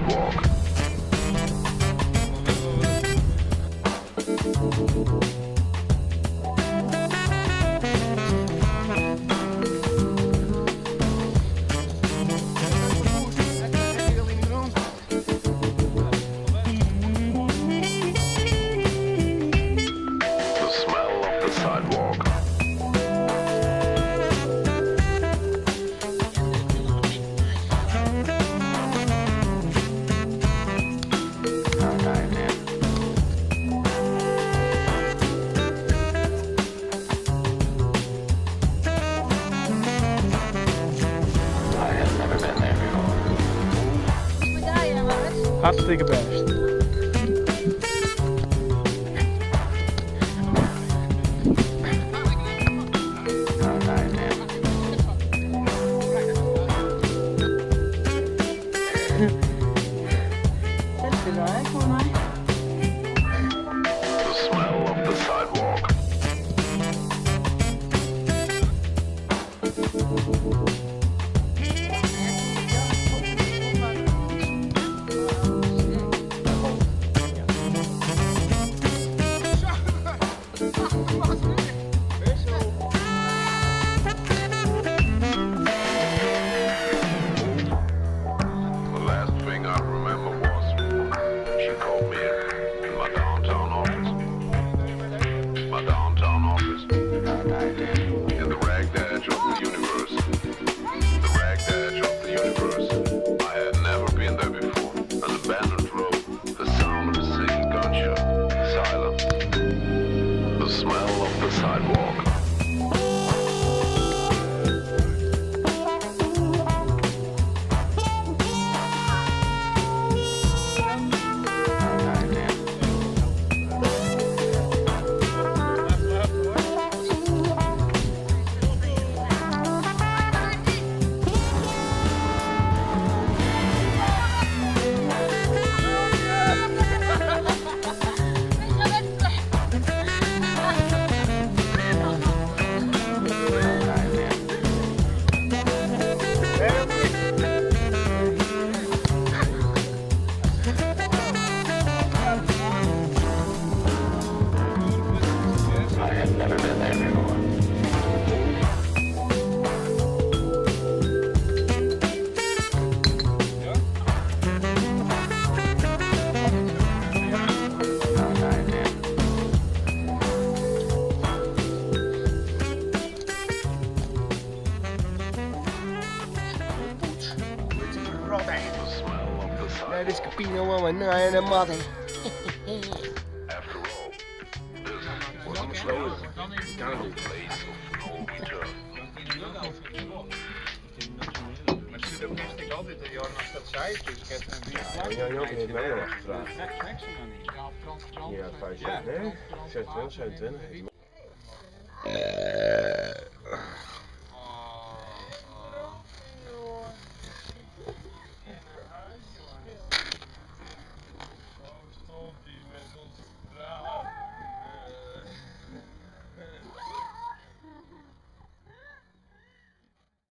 sidewalk. The smell of the sidewalk. I had never been there before. Hartstikke bêst. The smell of the sidewalk. The last thing I remember was she called me in my downtown office. My downtown office. In the ragged edge of the universe. The ragged edge of the universe. I had never been there before. An abandoned road. The sound of a single gunshot. Silence. The smell of the sidewalk. I had never been there before. The smell of the Naar de sidewalk. Scapino mama, naar de matte. After all, this was a place of no return. Maar dat wist ik altijd, Jan, als dat zei, dus ik heb een Ja, Jan heeft mij nog gevraagd. Ja, Ja, 25, nee, 26, 27.